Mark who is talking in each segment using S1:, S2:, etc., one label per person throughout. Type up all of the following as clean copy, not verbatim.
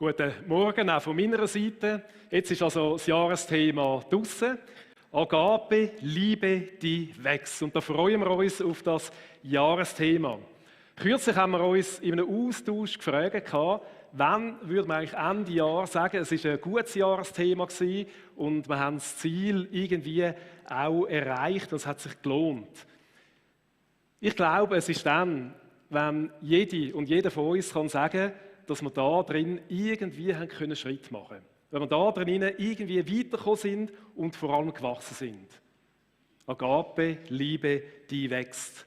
S1: Guten Morgen, auch von meiner Seite. Jetzt ist also das Jahresthema draussen. Agape, Liebe, die wächst. Und da freuen wir uns auf das Jahresthema. Kürzlich haben wir uns in einem Austausch gefragt, wann würde man eigentlich Ende Jahr sagen, es war ein gutes Jahresthema gewesen und wir haben das Ziel irgendwie auch erreicht und es hat sich gelohnt. Ich glaube, es ist dann, wenn jede und jeder von uns kann sagen, dass wir da drin irgendwie haben können Schritt machen können. Wenn wir da drin irgendwie weitergekommen sind und vor allem gewachsen sind. Agape, Liebe, die wächst.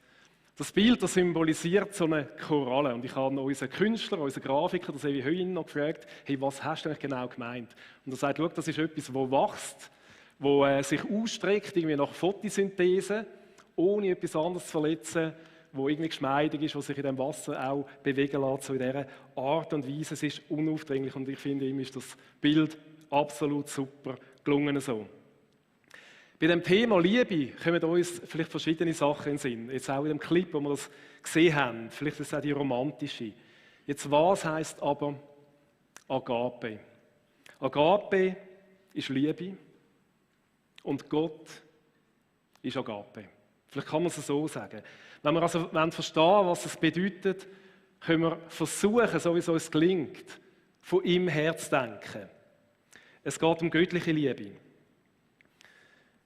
S1: Das Bild, das symbolisiert so eine Koralle. Und ich habe unseren Künstler, unseren Grafiker, das Evi Höhin, noch gefragt, hey, was hast du eigentlich genau gemeint? Und er sagt, schau, das ist etwas, das wächst, das sich ausstreckt irgendwie nach Photosynthese, ohne etwas anderes zu verletzen, wo irgendwie geschmeidig ist, was sich in dem Wasser auch bewegen lässt, so in dieser Art und Weise. Es ist unaufdringlich und ich finde, ihm ist das Bild absolut super gelungen so. Bei dem Thema Liebe kommen uns vielleicht verschiedene Sachen in den Sinn. Jetzt auch in dem Clip, wo wir das gesehen haben, vielleicht ist es auch die romantische. Jetzt, was heisst aber Agape? Agape ist Liebe und Gott ist Agape. Vielleicht kann man es so sagen. Wenn wir also verstehen, was es bedeutet, können wir versuchen, so wie es uns gelingt, von ihm her zu denken. Es geht um göttliche Liebe.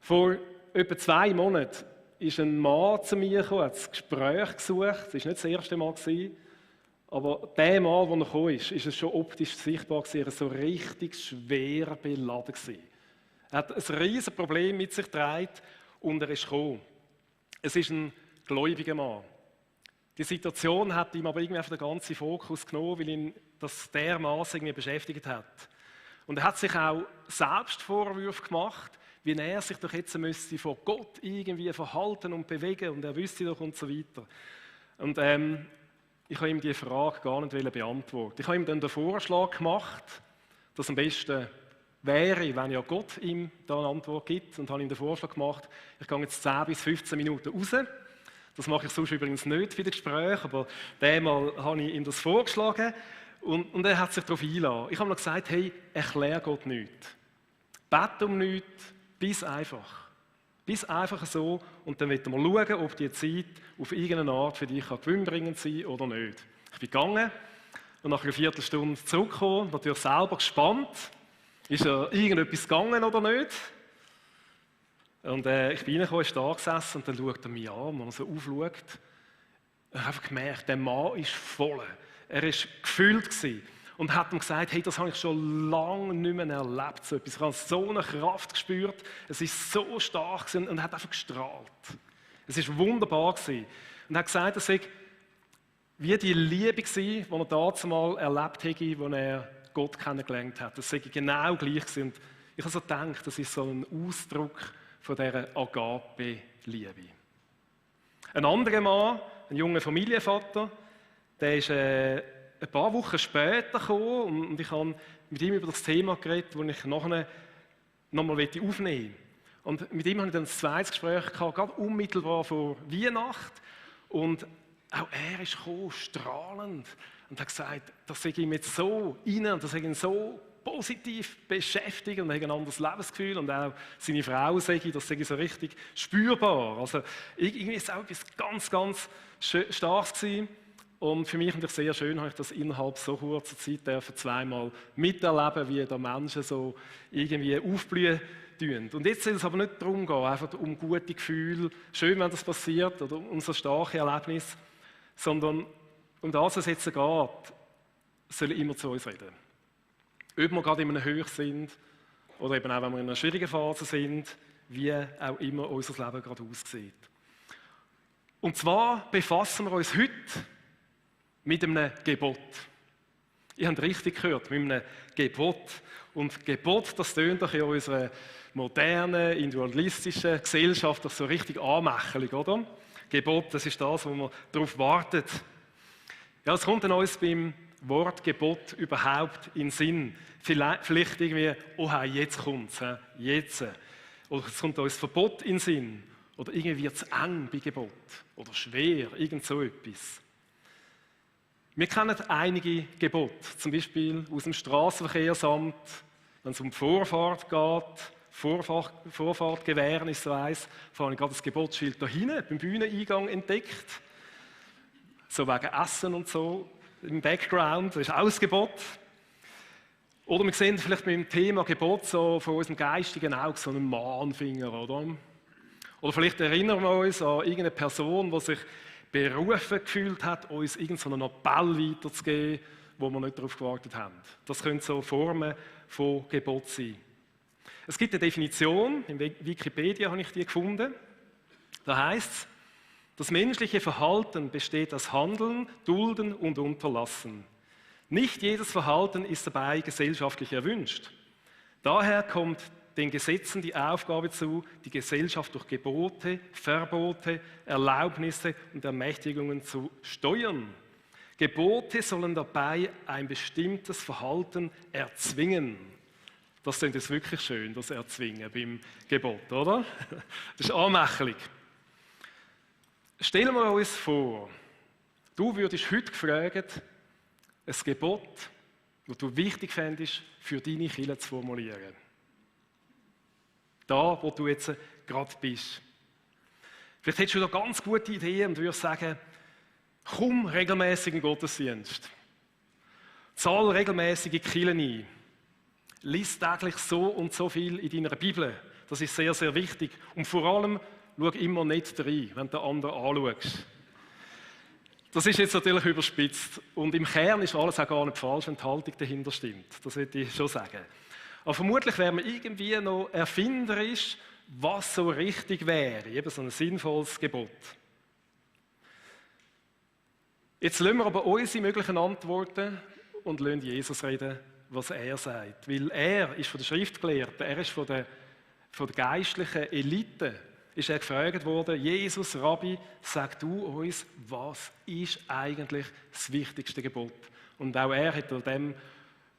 S1: Vor etwa 2 Monaten ist ein Mann zu mir gekommen, hat das Gespräch gesucht. Es war nicht das erste Mal, aber der Mann, der gekommen ist es schon optisch sichtbar gewesen, er war so richtig schwer beladen gewesen. Er hat ein riesiges Problem mit sich getragen und er ist gekommen. Es ist ein gläubiger Mann. Die Situation hat ihm aber irgendwie einfach den ganzen Fokus genommen, weil ihn das dermaßen irgendwie beschäftigt hat. Und er hat sich auch selbst Vorwürfe gemacht, wie er sich doch jetzt müsste vor Gott irgendwie verhalten und bewegen und er wüsste doch und so weiter. Und ich habe ihm diese Frage gar nicht beantworten. Ich habe ihm dann den Vorschlag gemacht, dass am besten wäre, wenn ja Gott ihm da eine Antwort gibt und habe ihm den Vorschlag gemacht, ich gehe jetzt 10 bis 15 Minuten raus. Das mache ich sonst übrigens nicht für das Gespräch, aber einmal habe ich ihm das vorgeschlagen und er hat sich darauf eingelassen. Ich habe ihm gesagt, hey, erklär Gott nichts. Bete um nichts, bis einfach. Bis einfach so und dann werden wir schauen, ob die Zeit auf irgendeine Art für dich gewinnbringend sein kann oder nicht. Ich bin gegangen und nach einer Viertelstunde zurückgekommen, natürlich selber gespannt, ist irgendetwas gegangen oder nicht? Und ich bin reingekommen, ist da gesessen und dann schaut er mich an, und wenn er so aufschaut, ich habe einfach gemerkt, der Mann ist voll. Er war gefüllt gewesen und hat ihm gesagt, hey, das habe ich schon lange nicht mehr erlebt, so etwas. Ich habe so eine Kraft gespürt, es ist so stark gewesen und er hat einfach gestrahlt. Es war wunderbar gewesen. Und er hat gesagt, es sei wie die Liebe gewesen, die er damals mal erlebt hätte, als er Gott kennengelernt hat. Das sei genau gleich gewesen. Und ich habe so gedacht, das ist so ein Ausdruck von dieser Agape-Liebe. Ein anderer Mann, ein junger Familienvater, der ist ein paar Wochen später gekommen und ich habe mit ihm über das Thema geredet, das ich nachher nochmal aufnehmen möchte. Und mit ihm habe ich dann ein zweites Gespräch gehabt, gerade unmittelbar vor Weihnachten. Und auch er ist gekommen, strahlend, und hat gesagt, das sei ihm jetzt so rein und das sei ihn so positiv beschäftigt und er hat ein anderes Lebensgefühl und auch seine Frau sagt, das sei so richtig spürbar. Also irgendwie ist es auch etwas ganz, ganz Starkes gewesen. Und für mich natürlich sehr schön, habe ich das innerhalb so kurzer Zeit dürfen 2-mal miterleben, wie da Menschen so irgendwie aufblühen tun. Und jetzt soll es aber nicht darum gehen, einfach um gute Gefühle, schön, wenn das passiert, oder um so starke Erlebnisse, sondern um das, was es jetzt geht, soll immer zu uns reden. Ob wir gerade in einem Höch sind oder eben auch, wenn wir in einer schwierigen Phase sind, wie auch immer unser Leben gerade aussieht. Und zwar befassen wir uns heute mit einem Gebot. Ihr habt richtig gehört, mit einem Gebot. Und Gebot, das tönt doch in unserer modernen, individualistischen Gesellschaft doch so richtig anmächelig, oder? Gebot, das ist das, wo man darauf wartet. Ja, es kommt dann uns beim Wort Gebot überhaupt in den Sinn. Vielleicht irgendwie, oh jetzt kommt es, jetzt. Oder es kommt uns Verbot in den Sinn. Oder irgendwie wird es eng bei Gebot. Oder schwer, irgend so etwas. Wir kennen einige Gebote, zum Beispiel aus dem Strassenverkehrsamt, wenn es um die Vorfahrt geht, Vorfahrt gewähren ist so eins. Vor allem gerade das Gebotsschild da hinten beim Bühneneingang entdeckt. So wegen Essen und so im Background, das ist auch ein Gebot. Oder wir sehen vielleicht mit dem Thema Gebot so von unserem geistigen Auge so einen Mahnfinger, oder? Oder vielleicht erinnern wir uns an irgendeine Person, die sich berufen gefühlt hat, uns irgendeinen Appell weiterzugeben, wo wir nicht darauf gewartet haben. Das können so Formen von Gebot sein. Es gibt eine Definition, in Wikipedia habe ich die gefunden. Da heißt es, das menschliche Verhalten besteht aus Handeln, Dulden und Unterlassen. Nicht jedes Verhalten ist dabei gesellschaftlich erwünscht. Daher kommt den Gesetzen die Aufgabe zu, die Gesellschaft durch Gebote, Verbote, Erlaubnisse und Ermächtigungen zu steuern. Gebote sollen dabei ein bestimmtes Verhalten erzwingen. Das klingt jetzt wirklich schön, das Erzwingen beim Gebot, oder? Das ist anmächtig. Stellen wir uns vor, du würdest heute gefragt, ein Gebot, das du wichtig fändest, für deine Kirche zu formulieren. Da, wo du jetzt gerade bist. Vielleicht hättest du da ganz gute Ideen und würdest sagen, komm regelmäßig in den Gottesdienst. Zahl regelmäßige Kirchen ein. Lies täglich so und so viel in deiner Bibel. Das ist sehr, sehr wichtig. Und vor allem, schau immer nicht rein, wenn du den anderen anschaust. Das ist jetzt natürlich überspitzt. Und im Kern ist alles auch gar nicht falsch, wenn die Haltung dahinter stimmt. Das würde ich schon sagen. Aber vermutlich wäre man irgendwie noch erfinderisch, was so richtig wäre. Eben so ein sinnvolles Gebot. Jetzt lassen wir aber unsere möglichen Antworten und lassen Jesus reden, was er sagt. Weil er ist von den Schriftgelehrten, er ist von der geistlichen Elite, ist er gefragt worden, Jesus, Rabbi, sag du uns, was ist eigentlich das wichtigste Gebot? Und auch er hat an diesem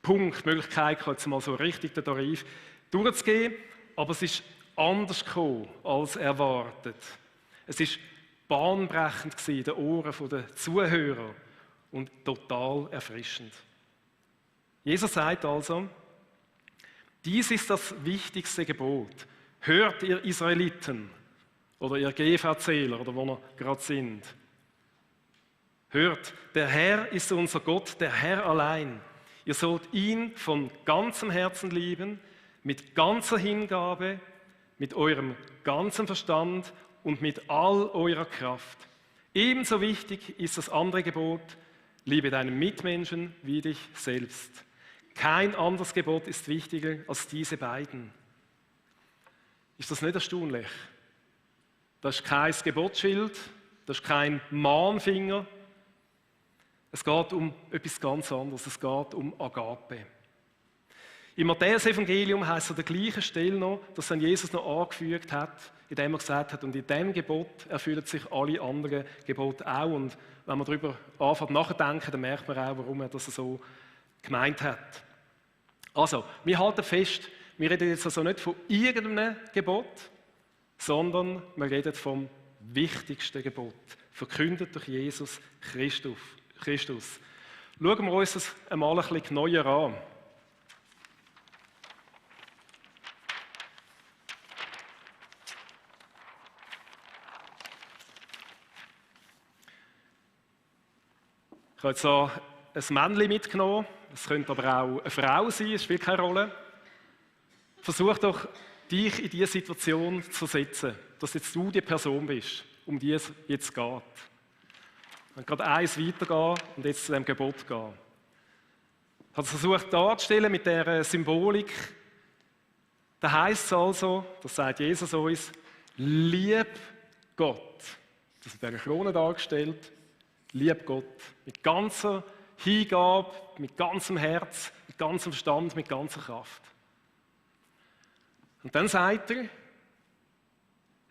S1: Punkt die Möglichkeit, jetzt mal so richtig den Tarif durchzugehen, aber es ist anders gekommen als erwartet. Es ist bahnbrechend in den Ohren der Zuhörer und total erfrischend. Jesus sagt also, dies ist das wichtigste Gebot. Hört ihr Israeliten oder ihr GV-Zähler oder wo wir gerade sind. Hört, der Herr ist unser Gott, der Herr allein. Ihr sollt ihn von ganzem Herzen lieben, mit ganzer Hingabe, mit eurem ganzen Verstand und mit all eurer Kraft. Ebenso wichtig ist das andere Gebot, liebe deinen Mitmenschen wie dich selbst. Kein anderes Gebot ist wichtiger als diese beiden. Ist das nicht erstaunlich? Das ist kein Gebotsschild, das ist kein Mahnfinger. Es geht um etwas ganz anderes, es geht um Agape. Im Matthäus-Evangelium heisst es an der gleichen Stelle noch, dass dann Jesus noch angefügt hat, indem er gesagt hat, und in diesem Gebot erfüllen sich alle anderen Gebote auch. Und wenn man darüber anfängt nachzudenken, dann merkt man auch, warum er das so gemeint hat. Also, wir halten fest, wir reden jetzt also nicht von irgendeinem Gebot, sondern wir reden vom wichtigsten Gebot, verkündet durch Jesus Christus. Schauen wir uns das einmal ein bisschen neuer an. Ich habe jetzt hier ein Männchen mitgenommen, es könnte aber auch eine Frau sein, es spielt keine Rolle. Versuch doch, dich in diese Situation zu setzen, dass jetzt du die Person bist, um die es jetzt geht. Wenn gerade eins weitergehen und jetzt zu dem Gebot gehen. Ich habe es versucht darzustellen mit dieser Symbolik. Da heisst es also, das sagt Jesus uns, lieb Gott. Das ist in dieser Krone dargestellt. Lieb Gott. Mit ganzer Hingabe, mit ganzem Herz, mit ganzem Verstand, mit ganzer Kraft. Und dann sagt er,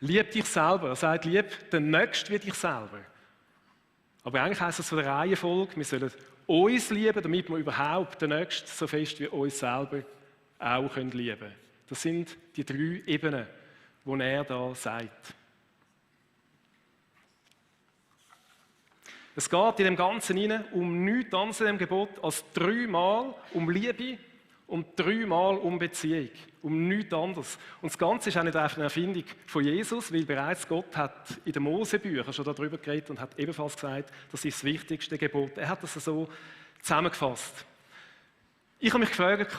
S1: lieb dich selber. Er sagt, lieb den Nächsten wie dich selber. Aber eigentlich heisst es von der Reihenfolge, wir sollen uns lieben, damit wir überhaupt den Nächsten so fest wie uns selber auch lieben können. Das sind die 3 Ebenen, die er da sagt. Es geht in dem Ganzen hinein um nichts anderes in dem Gebot als 3-mal um Liebe und 3-mal um Beziehung. Um nichts anderes. Und das Ganze ist auch nicht einfach eine Erfindung von Jesus, weil bereits Gott hat in den Mosebüchern schon darüber geredet und hat ebenfalls gesagt, das ist das wichtigste Gebot. Er hat das so zusammengefasst. Ich habe mich gefragt,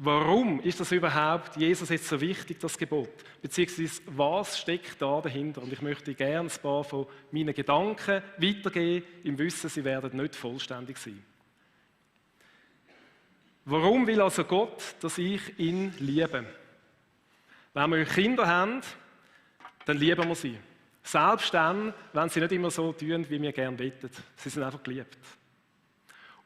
S1: warum ist das überhaupt Jesus jetzt so wichtig, das Gebot? Beziehungsweise, was steckt da dahinter? Und ich möchte gerne ein paar von meinen Gedanken weitergeben, im Wissen, sie werden nicht vollständig sein. Warum will also Gott, dass ich ihn liebe? Wenn wir Kinder haben, dann lieben wir sie. Selbst dann, wenn sie nicht immer so tun, wie wir gerne wollen. Sie sind einfach geliebt.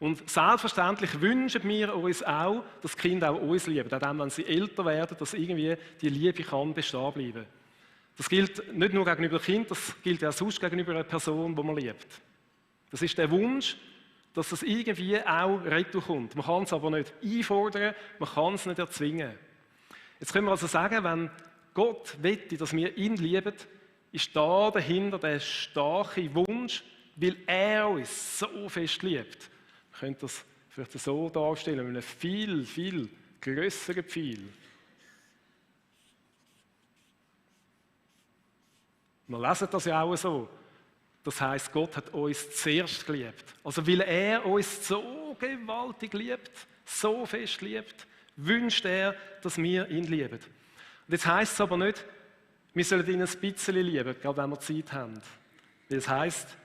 S1: Und selbstverständlich wünschen wir uns auch, dass die Kinder auch uns lieben. Auch dann, wenn sie älter werden, dass irgendwie die Liebe kann bestehen bleiben. Das gilt nicht nur gegenüber dem Kind, das gilt auch sonst gegenüber einer Person, die man liebt. Das ist der Wunsch, dass es irgendwie auch retour kommt. Man kann es aber nicht einfordern, man kann es nicht erzwingen. Jetzt können wir also sagen, wenn Gott wette, dass wir ihn lieben, ist da dahinter der starke Wunsch, weil er uns so fest liebt. Man könnte das vielleicht so darstellen, mit einem viel, viel grösseren Pfeil. Wir lesen das ja auch so. Das heisst, Gott hat uns zuerst geliebt. Also weil er uns so gewaltig liebt, so fest liebt, wünscht er, dass wir ihn lieben. Und jetzt heisst es aber nicht, wir sollen ihn ein bisschen lieben, gerade wenn wir Zeit haben. Weil es heisst,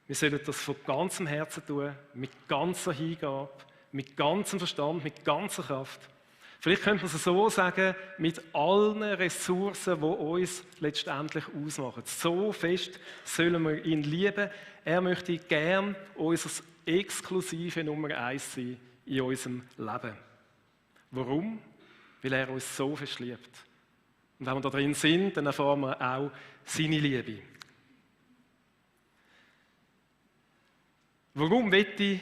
S1: wir sollen das von ganzem Herzen tun, mit ganzer Hingabe, mit ganzem Verstand, mit ganzer Kraft. Vielleicht könnte man es so sagen, mit allen Ressourcen, die uns letztendlich ausmachen. So fest sollen wir ihn lieben. Er möchte gern unser exklusive Nummer 1 sein in unserem Leben. Warum? Weil er uns so fest liebt. Und wenn wir da drin sind, dann erfahren wir auch seine Liebe. Warum möchte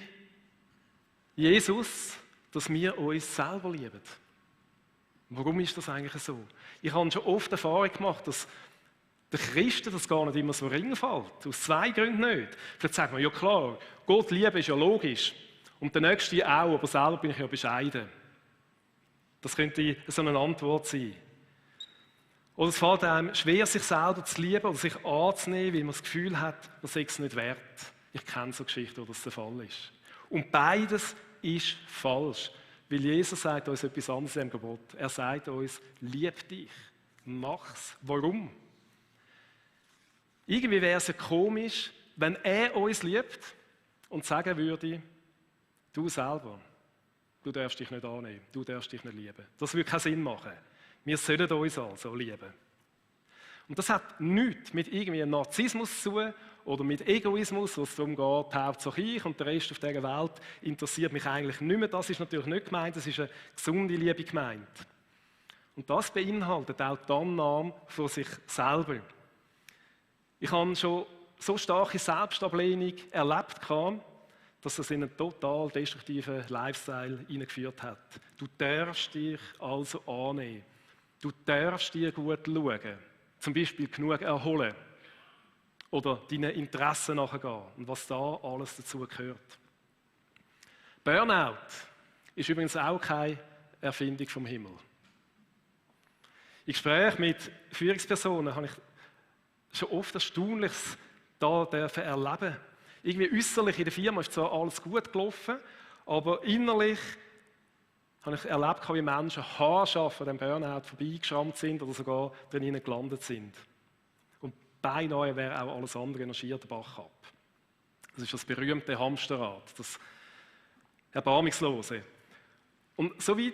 S1: Jesus, dass wir uns selber lieben? Warum ist das eigentlich so? Ich habe schon oft Erfahrung gemacht, dass den Christen das gar nicht immer so ring fällt. Aus 2 Gründen nicht. Vielleicht sagt man, ja klar, Gott lieben ist ja logisch. Und der Nächste auch, aber selber bin ich ja bescheiden. Das könnte so eine Antwort sein. Oder es fällt einem schwer, sich selber zu lieben oder sich anzunehmen, weil man das Gefühl hat, man sei es nicht wert. Ich kenne so Geschichten, wo das der Fall ist. Und beides ist falsch. Weil Jesus sagt uns etwas anderes im Gebot. Er sagt uns, lieb dich, mach's. Warum? Irgendwie wäre es ja komisch, wenn er uns liebt und sagen würde, du selber, du darfst dich nicht annehmen, du darfst dich nicht lieben. Das würde keinen Sinn machen. Wir sollen uns also lieben. Und das hat nichts mit irgendwie Narzissmus zu tun oder mit Egoismus, wo es darum geht, Hauptsache ich und der Rest auf dieser Welt interessiert mich eigentlich nicht mehr. Das ist natürlich nicht gemeint, das ist eine gesunde Liebe gemeint. Und das beinhaltet auch die Annahme von sich selber. Ich habe schon so starke Selbstablehnung erlebt, dass es in einen total destruktiven Lifestyle hineingeführt hat. Du darfst dich also annehmen. Du darfst dir gut schauen. Zum Beispiel genug erholen. Oder deinen Interessen nachgehen und was da alles dazu gehört. Burnout ist übrigens auch keine Erfindung vom Himmel. In Gesprächen mit Führungspersonen habe ich schon oft Erstaunliches da erleben. Irgendwie äußerlich in der Firma ist zwar alles gut gelaufen, aber innerlich habe ich erlebt, wie Menschen haarscharf an dem Burnout vorbeigeschrammt sind oder sogar drin gelandet sind. Und beinahe wäre auch alles andere noch schier der Bach ab. Das ist das berühmte Hamsterrad, das Erbarmungslose. Und soweit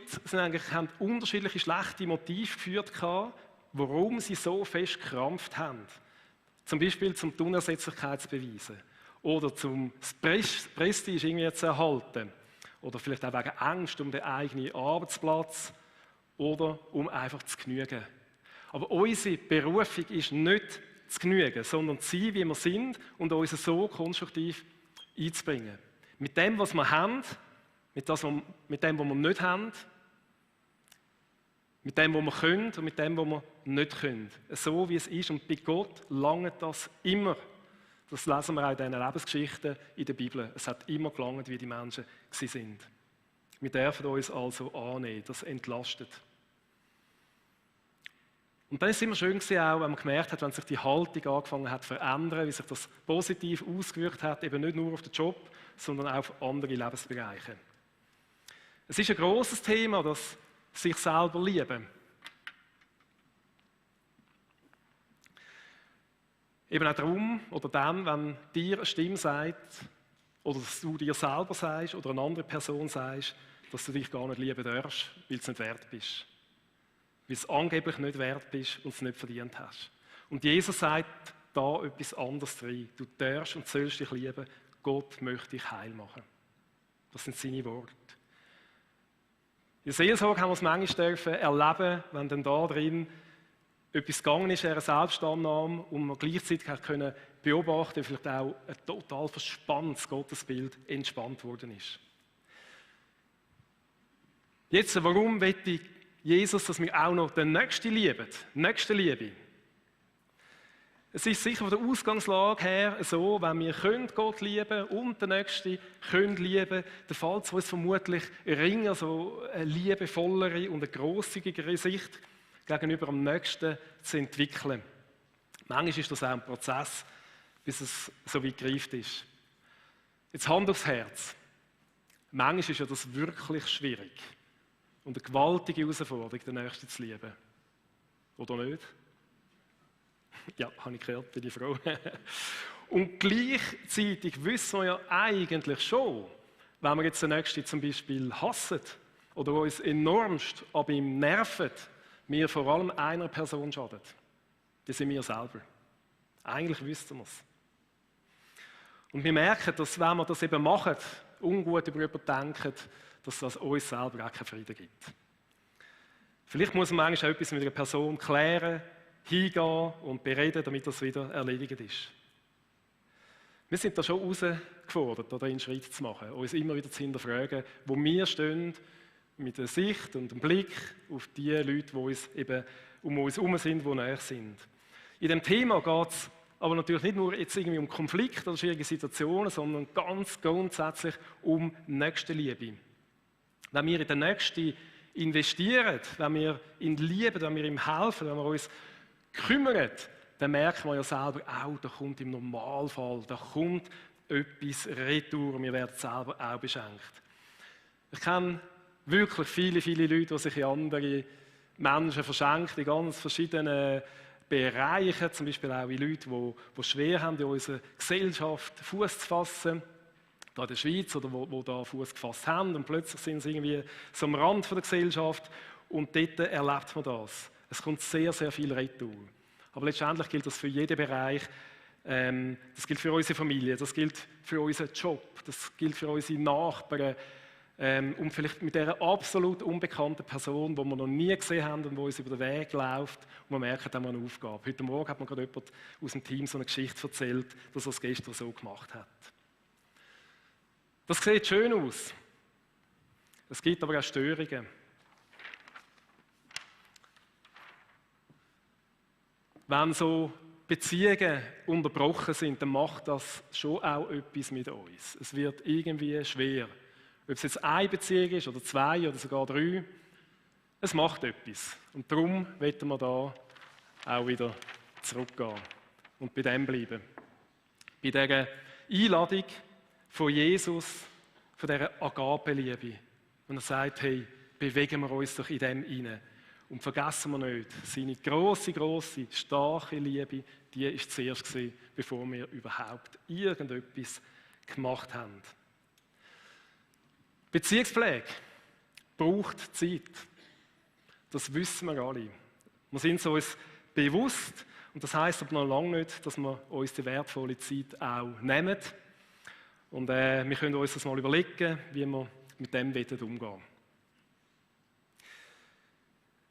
S1: haben unterschiedliche schlechte Motive geführt, warum sie so fest gekrampft haben. Zum Beispiel zum die Unersetzlichkeit zu beweisen. Oder zum das Prestige irgendwie zu erhalten. Oder vielleicht auch wegen Angst um den eigenen Arbeitsplatz. Oder um einfach zu genügen. Aber unsere Berufung ist nicht zu genügen, sondern zu sein, wie wir sind und uns so konstruktiv einzubringen. Mit dem, was wir haben, mit dem, was wir nicht haben, mit dem, was wir können und mit dem, was wir nicht können. So wie es ist. Und bei Gott langt das immer. Das lesen wir auch in diesen Lebensgeschichten in der Bibel. Es hat immer gelangt, wie die Menschen sind. Wir dürfen uns also annehmen, das entlastet. Und dann war es immer schön auch, wenn man gemerkt hat, wenn sich die Haltung angefangen hat zu verändern, wie sich das positiv ausgewirkt hat, eben nicht nur auf den Job, sondern auch auf andere Lebensbereiche. Es ist ein grosses Thema, das sich selber lieben. Eben auch darum oder dann, wenn dir eine Stimme sagt, oder dass du dir selber sagst oder eine andere Person sagst, dass du dich gar nicht lieben darfst, weil du es nicht wert bist. Weil du es angeblich nicht wert bist und es nicht verdient hast. Und Jesus sagt da etwas anderes rein. Du darfst und sollst dich lieben. Gott möchte dich heil machen. Das sind seine Worte. In der Seelsorge haben wir es manchmal erleben, wenn dann da drin etwas gegangen ist, eine Selbstannahme, und man gleichzeitig können beobachten, vielleicht auch ein total verspanntes Gottesbild entspannt worden ist. Jetzt, warum möchte Jesus, dass wir auch noch den Nächsten lieben? Nächste Liebe. Es ist sicher von der Ausgangslage her so, wenn wir Gott lieben und den Nächsten können lieben, dann fällt es uns vermutlich ringer, so eine liebevollere und eine grosszügigere Sicht gegenüber dem Nächsten zu entwickeln. Manchmal ist das auch ein Prozess, bis es so weit gereift ist. Jetzt Hand aufs Herz. Manchmal ist ja das wirklich schwierig und eine gewaltige Herausforderung, den Nächsten zu lieben. Oder nicht? Ja, habe ich gehört, bin die Frau. Und gleichzeitig wissen wir ja eigentlich schon, wenn wir jetzt den Nächsten zum Beispiel hassen oder uns enormst an ihm nerven, wir vor allem einer Person schaden. Das sind wir selber. Eigentlich wüssten wir es. Und wir merken, dass wenn wir das eben machen, ungut über jemanden denken, dass das uns selber auch keinen Frieden gibt. Vielleicht muss man manchmal auch etwas mit einer Person klären, hingehen und bereden, damit das wieder erledigt ist. Wir sind da schon herausgefordert, da einen Schritt zu machen, uns immer wieder zu hinterfragen, wo wir stehen, mit der Sicht und dem Blick auf die Leute, die uns eben um uns herum sind, die näher sind. In dem Thema geht es aber natürlich nicht nur jetzt irgendwie um Konflikte oder schwierige Situationen, sondern ganz grundsätzlich um Nächstenliebe. Wenn wir in den Nächsten investieren, wenn wir ihn lieben, wenn wir ihm helfen, wenn wir uns kümmern, dann merken wir ja selber auch, da kommt im Normalfall, da kommt etwas retour, wir werden selber auch beschenkt. Ich kenne wirklich viele, viele Leute, die sich in andere Menschen verschenken, in ganz verschiedenen Bereichen, zum Beispiel auch in Leute, die schwer haben, in unserer Gesellschaft Fuß zu fassen, da in der Schweiz, oder die da Fuß gefasst haben und plötzlich sind sie irgendwie so am Rand der Gesellschaft und dort erlebt man das. Es kommt sehr, sehr viel retour. Aber letztendlich gilt das für jeden Bereich. Das gilt für unsere Familie, das gilt für unseren Job, das gilt für unsere Nachbarn und vielleicht mit dieser absolut unbekannten Person, die wir noch nie gesehen haben und die uns über den Weg läuft und wir merken, da haben wir eine Aufgabe. Heute Morgen hat mir gerade jemand aus dem Team so eine Geschichte erzählt, dass er es gestern so gemacht hat. Das sieht schön aus. Es gibt aber auch Störungen. Wenn so Beziehungen unterbrochen sind, dann macht das schon auch etwas mit uns. Es wird irgendwie schwer. Ob es jetzt eine Beziehung ist oder zwei oder sogar drei, es macht etwas. Und darum wollen wir da auch wieder zurückgehen und bei dem bleiben. Bei dieser Einladung von Jesus, von dieser Agape-Liebe. Und er sagt, hey, bewegen wir uns doch in dem hinein. Und vergessen wir nicht, seine grosse, grosse, starke Liebe, die war zuerst gewesen, bevor wir überhaupt irgendetwas gemacht haben. Beziehungspflege braucht Zeit. Das wissen wir alle. Wir sind es uns bewusst und das heisst aber noch lange nicht, dass wir uns die wertvolle Zeit auch nehmen. Und wir können uns das mal überlegen, wie wir mit dem umgehen wollen.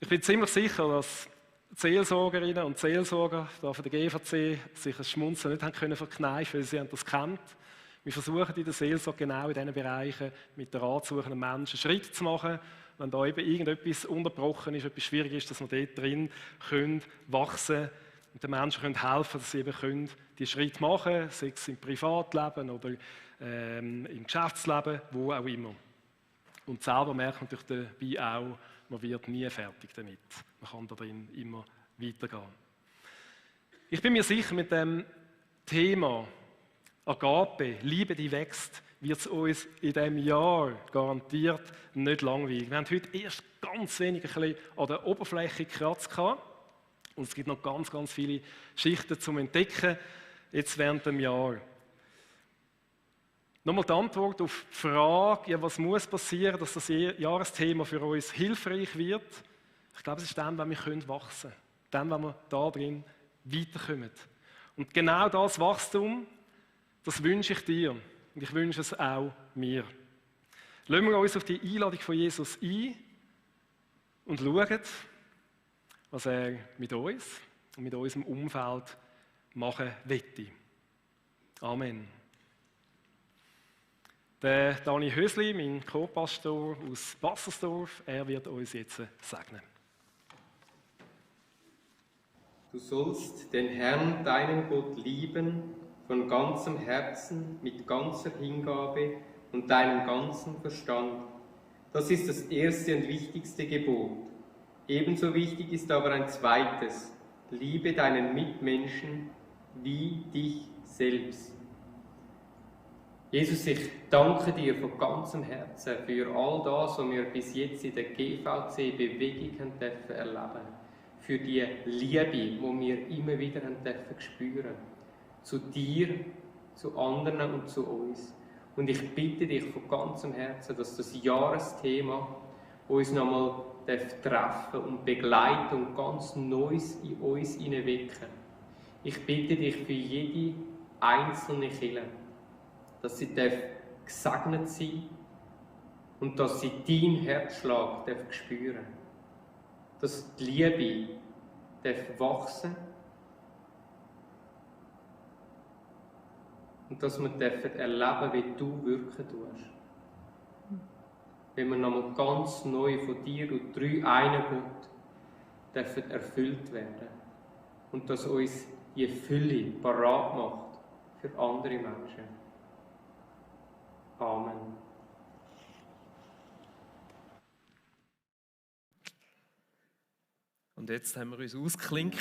S1: Ich bin ziemlich sicher, dass die Seelsorgerinnen und Seelsorger von der GVC sich ein Schmunzeln nicht haben verkneifen können, weil sie haben das kennt. Wir versuchen in der Seelsorge genau in diesen Bereichen mit den ratsuchenden Menschen Schritt zu machen, wenn da eben irgendetwas unterbrochen ist, etwas schwierig ist, dass wir dort drin können wachsen und den Menschen helfen können, dass sie eben die Schritte machen können, sei es im Privatleben oder im Geschäftsleben, wo auch immer. Und selber merkt man natürlich dabei auch, man wird nie fertig damit. Man kann darin immer weitergehen. Ich bin mir sicher, mit dem Thema Agape, Liebe, die wächst, wird es uns in diesem Jahr garantiert nicht langweilig. Wir haben heute erst ganz wenig ein bisschen an der Oberfläche gekratzt gehabt. Und es gibt noch ganz, ganz viele Schichten zum Entdecken, jetzt während dem Jahr. Nochmal die Antwort auf die Frage, ja, was muss passieren, dass das Jahresthema für uns hilfreich wird. Ich glaube, es ist dann, wenn wir wachsen können. Dann, wenn wir da drin weiterkommen. Und genau das Wachstum, das wünsche ich dir. Und ich wünsche es auch mir. Lassen wir uns auf die Einladung von Jesus ein und schauen, was er mit uns und mit unserem Umfeld machen wette. Amen. Der Dani Hösli, mein Co-Pastor aus Bassersdorf, er wird uns jetzt segnen.
S2: Du sollst den Herrn, deinen Gott, lieben, von ganzem Herzen, mit ganzer Hingabe und deinem ganzen Verstand. Das ist das erste und wichtigste Gebot. Ebenso wichtig ist aber ein zweites: Liebe deinen Mitmenschen wie dich selbst. Jesus, ich danke dir von ganzem Herzen für all das, was wir bis jetzt in der GVC-Bewegung erleben dürfen. Für die Liebe, die wir immer wieder spüren dürfen. Zu dir, zu anderen und zu uns. Und ich bitte dich von ganzem Herzen, dass das Jahresthema uns nochmal treffen und begleiten und ganz Neues in uns hineinwecken. Ich bitte dich für jede einzelne Kirche, dass sie gesegnet sein und dass sie deinen Herzschlag spüren. Dass die Liebe wachsen und dass wir erleben, wie du wirken tust. Wenn wir nochmal ganz neu von dir und drei einen Gott erfüllt werden und dass uns die Fülle parat macht für andere Menschen. Amen.
S3: Und jetzt haben wir uns ausgeklinkt.